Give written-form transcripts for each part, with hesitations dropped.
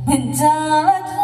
Benjalakan.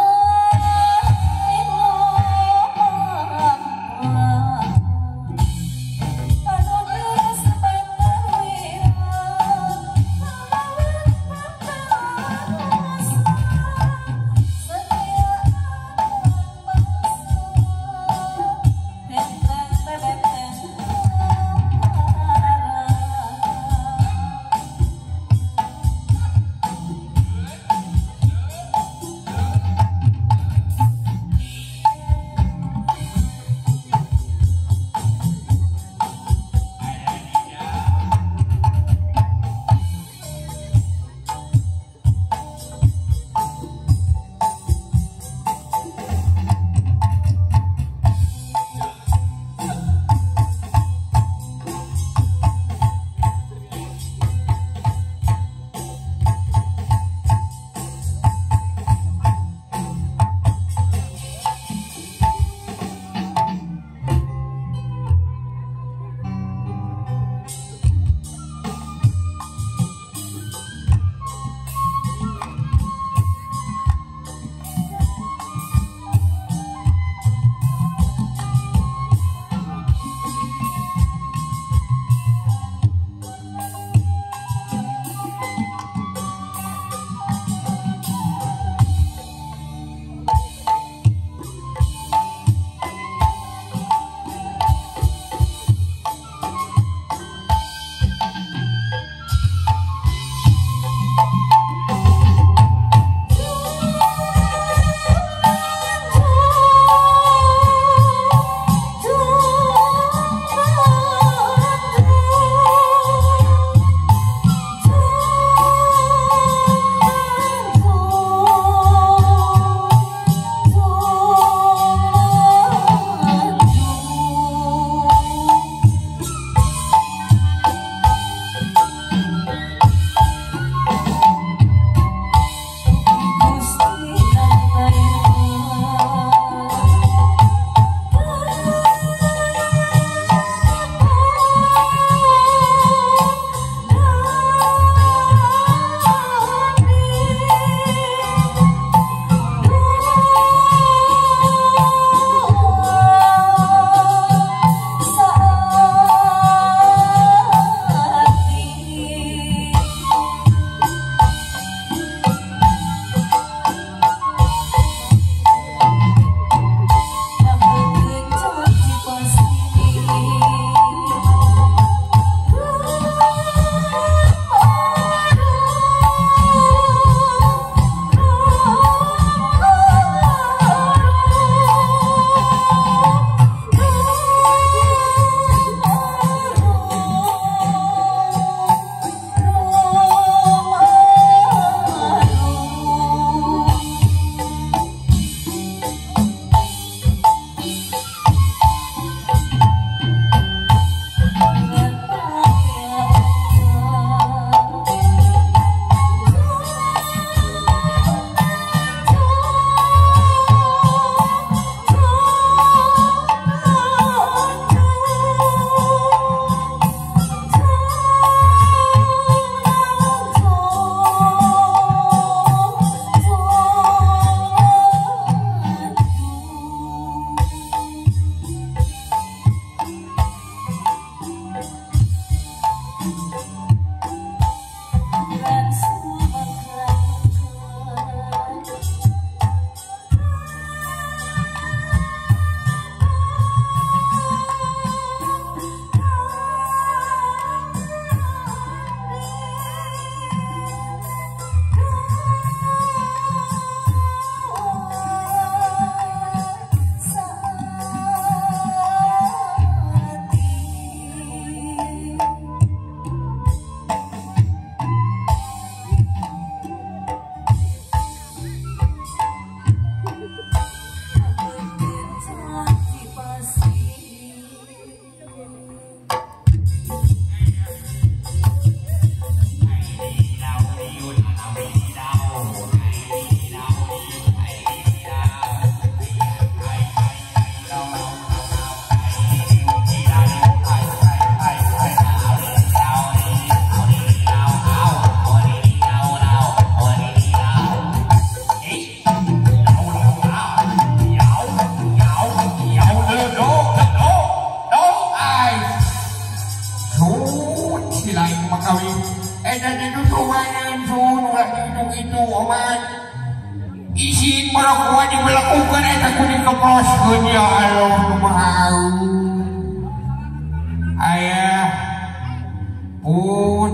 Astagfirullahaladzim. Eta teh tutumaneun sun ulah kitu-kitu omat. Isin borok dibelakukan eta ku dikeploskeun ya Allah kumaha. Ayah pun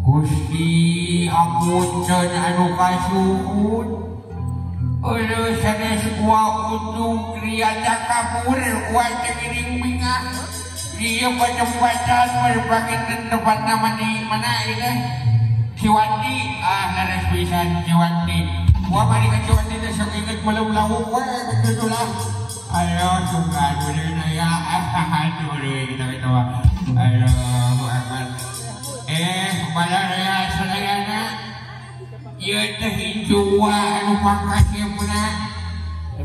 Gusti apunten anu kasuhun. Eueuh sanes gua untung kriya takabur gua teh geuning bingah. Dia petempatan berbagai tempat nama di mana ini Ciwanti ah laras pisan Ciwanti gua mari ke Ciwanti teh sok inget belum lauk we kitu lah ayo suka dulu ya aduh kita kita ayo akbar balarea sadayana ieu teh incu anu pangkasieuna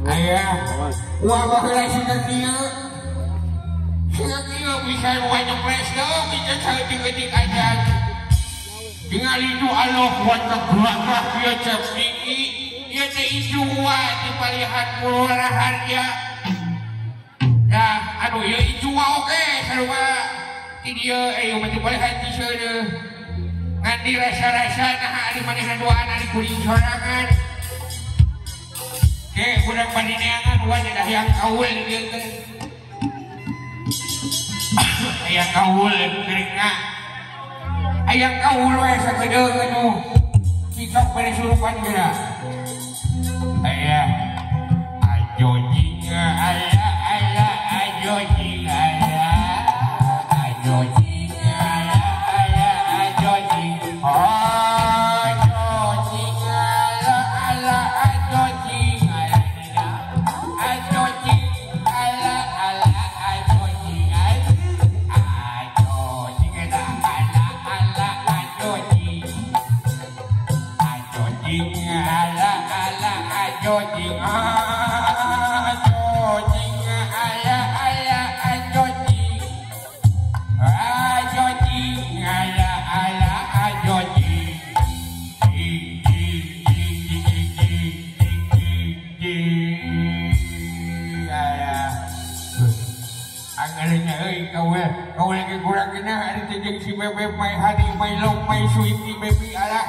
aya gua baheula siga kieu kieu bisa banyak presto bisa saeutik-eutik aja tinggal itu Allah wa ta'ala kieu cep iki ieu teh incu di palihan purwaraharja nah aduh ieu incu oge sarua di dieu eueuh mah dipalihan ti seudeuh ngan dirasa-rasa nah ari manehna duaan ari kuring sorangan ke urang bari neangan wa dah yang kaul dieu teh aya kaul geuringna aya kaul we sakedeung atuh cicok bari surupan geura aya ajo jinga ala ala ajo jinga ala ajo jinga ala ala ajo jinga ajo jinga ala ala ajo jinga ala ajo jinga ala ala ajo jinga ajo jinga ala ala ajo jinga ajo jinga ala ala ajo jinga ajo jinga ala ala ajo jinga ajo jinga ala ala ajo jinga jing jing jing jing jing jing jing ala angarnya euy kau lagi kurang kena ari teh jeung si bebek mai hari mai long mai suiti baby ala